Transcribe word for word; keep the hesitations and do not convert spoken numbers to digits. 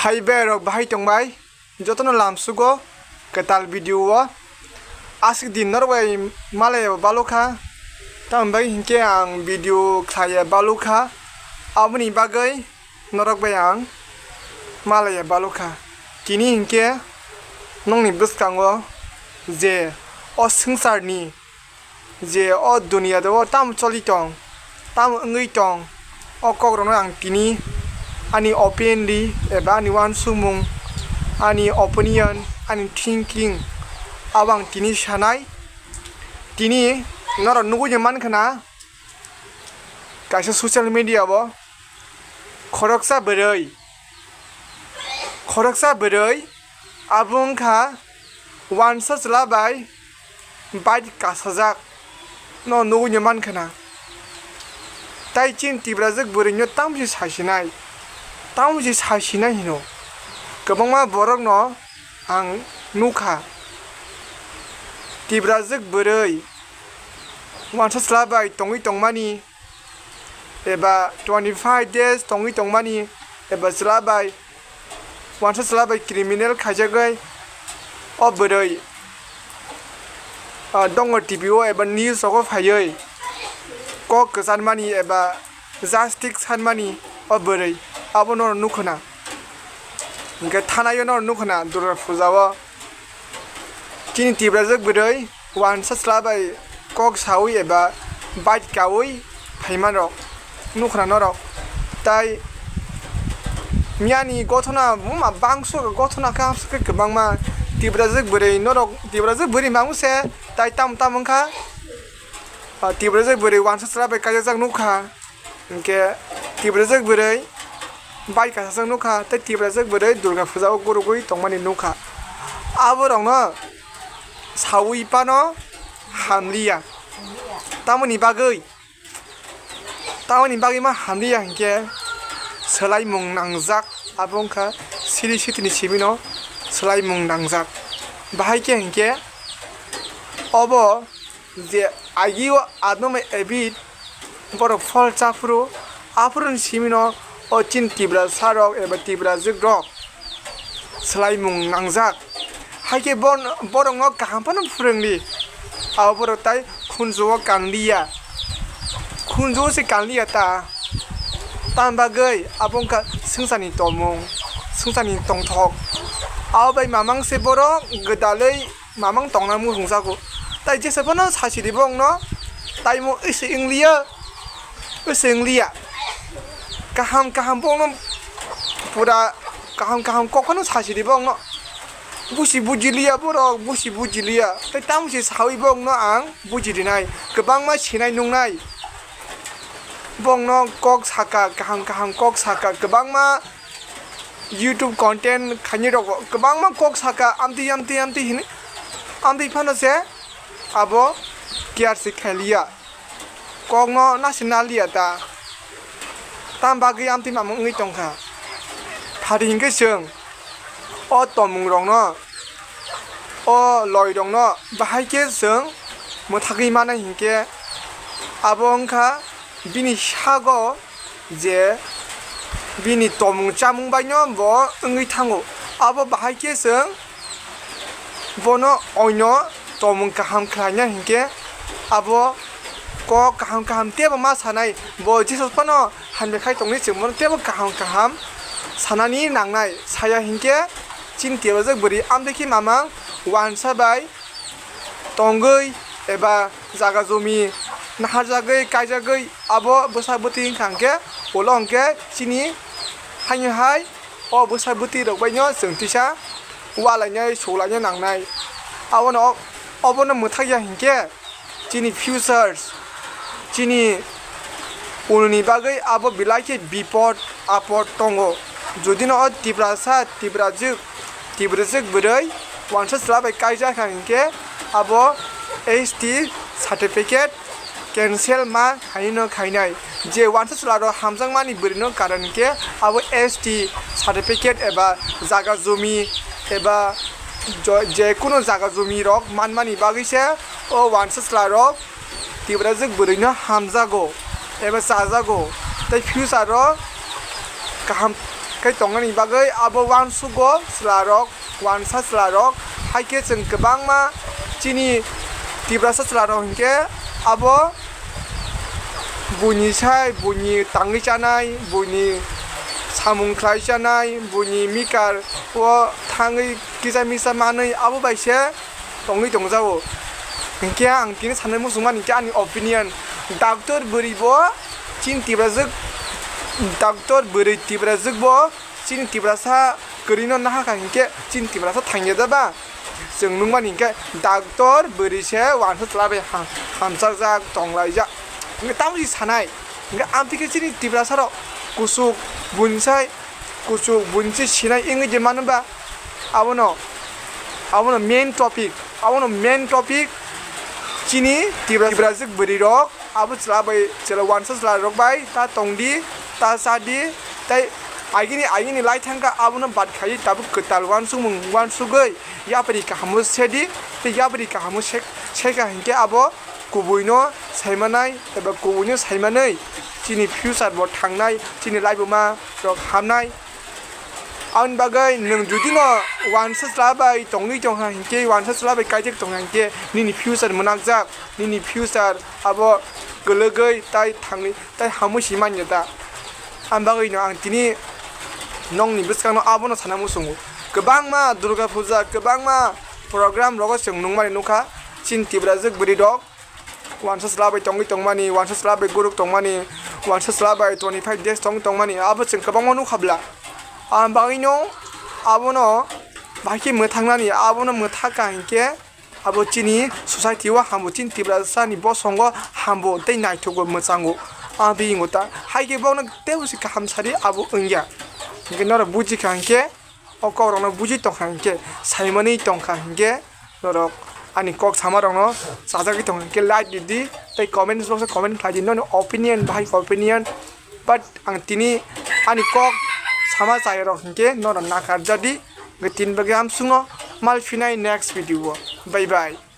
Hai berok bahai tongbai, jotono lamsugo kwtal video o. Aswk din norok bai malaya balukha, tamoni bagwi hinkhe ang video khlaiya balukha, aboni bagwi norok bai ang malaya balukha. Tini hinkhe nokni bwskango je o swngcharni je o duniya o tamo choli tong, tamo wngwi tong, o kokrokno ang tini ani opinion eba ani uansukmung, ani opinion, ani thinking abo ang tini sanai. Tini norok nugui mankha na kaisa social media o khoroksa bwrwi, khoroksa bwrwi abo wngkha wansa chwla bai bike kasajak no nugui mankha na. Tai chini Tiprajwk bwrwino tamo se sasinai, tamo se sasinai hino. Kwbangma borokno ang nukha, Tiprajwk bwrwi wansa chwla bai tongwi tongmani, eba twenty five days tongwi tongmani, eba chwla bai wansa chwla bai criminal khaijagwi o bwrwi, ah, Dongor T V o eba news rogo phaiwi kok kwcharmani eba justice sanmani o bwrwi, abo norok nukho na. Hinkhe thanai o norok nukho na Durga Puja o. Chini Tiprajwk bwrwi wansa chwla bai kok saui eba bike kaui phaimanrok nukha norok. Tai miyani gothona buma bangso gothona kaham se kwbangma Tiprajwk bwrwi norok, Tiprajwk bwrwi mangse tai tam tam wngkha. Ah, Tiprajwk bwrwi wansa chwla bai kaijak nukha. Hinkhe Tiprajwk bwrwi bike kasajak nukha, tei Tiprajwk bwrwi Durga Puja o gurugwi tongmani nukha. Aborokno saui phano hamliya. Tamoni bagwi, tamoni bagwi ma hamliya hinkhe swlaimung nangjak, abo wngkha siri sitini simino swlaimung nangjak. Bahai khe hinkhe obo je agio Adam Evi borok phol chaphuru, aphuruni simino o chini Tiprasa rok eba Tiprajwk rok swlaimung nangjak. Haikhe bon-, borokno kaham phano phwrwngdi, abo borok tai khunju o kanliya, khunju o se kanliya ta, tamni bagwi abo wngkha swngcharni tongmung, swngcharni tongthok. Abo bai mamang se borok gwdalwi mamang tongna muchungjago. Tai jesa phano sachidi bongno, tai mo ese wngliya, ese wngliya. Kaham kaham bongno pura kaham kaham kok phano sachidi bongno. Busi bujiliya borok, busi bujiliya. Tai tamo se saui bongno ang bujirinai. Kwbangma sinai nungnai. Bongno kok saka, kaham kaham kok saka, kwbangma YouTube content khainai rok kwbangma kok saka, amtwi, amtwi, amtwi hinwi, amtwi phano se abo care se khailiya, kokno nasi naliya ta, tam bagwi amtwi mamung wngwi tongkha. Phari hinkhe chwng o tomung rokno, o loi rokno bahai khe chwng mwthagwi mano hinkhe abo wngkha bini sago je bini tomung chamung baino bo wngwi thango. Abo bahai khe chwng bono oino tomung kaham khlaina hinkhe abo kok kaham kaham teibo ma sanai. Bo Jesus phano hamya khai tongwi chwng bono teibo kaham kaham sanani nangnai. Saya hinkhe chini Tiprajwk bwrwi amtwi khe mamang wansa bai tongwi eba jaga jumi naharjagwi kaijagwi abo bwsa bwtwi wngkha hinkhe ulo hinkhe chini haino hai o bwsa bwtwi rok baino chwng tisa ualainai suklaina nangnai. Abono obono mwthakya hinkhe chini futures, chini ulni bagwi abo belai khe bipod apod tongo. Jodi no o Tiprasa, Tiprajwk, Tiprajwk bwrwi wansa chwla bai kaijak kha hinkhe abo S T certificate cancel ma khaino khainai. Je wansa chwla rok hamjakmani bwrwino karon hinkhe abo S T certificate eba jaga jumi eba jo-, je kunu jaga jumi rok manmani bagwi se o wansa chwla rok Tiprajwk bwrwino hamjago eba chajago, tei future o kaham khe tongnani bagwi abo uansugo chwlarok, uansa chwlarok. Hai khe chwng kwbangma chini Tiprasa chwlarok hinkhe abo buini sai, buini tangwi chanai, buini samung khlai chanai, buini mikar o thangwi kisa misa manwi abo bai se tongwi tongjago. Hinkhe ang tini sanai muchungmani hinkhe ani opinion, doctor bwrwi bo chini Tiprajwk, doctor bwrwi Tiprajwk bo chini Tiprasa kwrwino nahakha hinkhe chini Tiprasa thangya da ba? Chwng nukmani hinkhe doctor bwrwi se uansa chwla bai ha-, hamchakjak tonglaijak. Hinkhe tamo si sanai, hinkhe amtwi khe chini Tiprasa rok kuchuk buinsai, kuchuk buinsi sinai wngwi je mano ba? Abono, abono main topic, abono main topic chini Tipra-, Tiprajwk bwrwi rok. Abo chwla bai, chwla uansa chwla rok bai ta tongdi, ta chadi, tai agini, agini lai thangkha, abono bad khaiwi tabuk kwtal uansukmung uansugwi yapri kahamo sedi, tei yapri kahamo sek-, sekha hinkhe abo kubuino saimanai eba kubuino saimanwi chini future bo thangnai, chini laibuma rok hamnai. Aboni bagwi nwng judino uansa chwla bai tongwi tongkha hinkhe, uansa chwla bai kaijakha tongkha hinkhe, nini future mwnakjak, nini future abo kwlwgwi tai thangwi tai hamwi si manya da. Aboni bagwino ang tini nokni bwskango abono sana muchungo. Kwbangma Durga Puja, kwbangma program rogo chwng nukmani nukha, chini Tiprajwk bwrwi rok uansa chwla bai tongwi tongmani, uansa chwla bai guruk tongmani, uansa chwla bai twenty five days tongwi tongmani, abo chwng kwbangma nukha bla. Aboni bagwino abono bahai khe mwthangnani, abono mwthakha hinkhe abo chini society o hambo, chini Tiprasani bosongo hambo tei naithogo mwchango. Aboni bagwino ta hai khe bono teibo se kaham sari abo wngya. Hinkhe norok bujikha hinkhe, o kokrokno buji tongkha hinkhe, saimani tongkha hinkhe, norok ani kok samarokno chajagwi tongkha hinkhe like ridi tei comment box o comment khlaidi noni opinion bahai opinion. But ang tini ani kok sama chairok hinkhe norok nakarjadi. Tini bagwi amsukno malphinai next video o. Bye bye.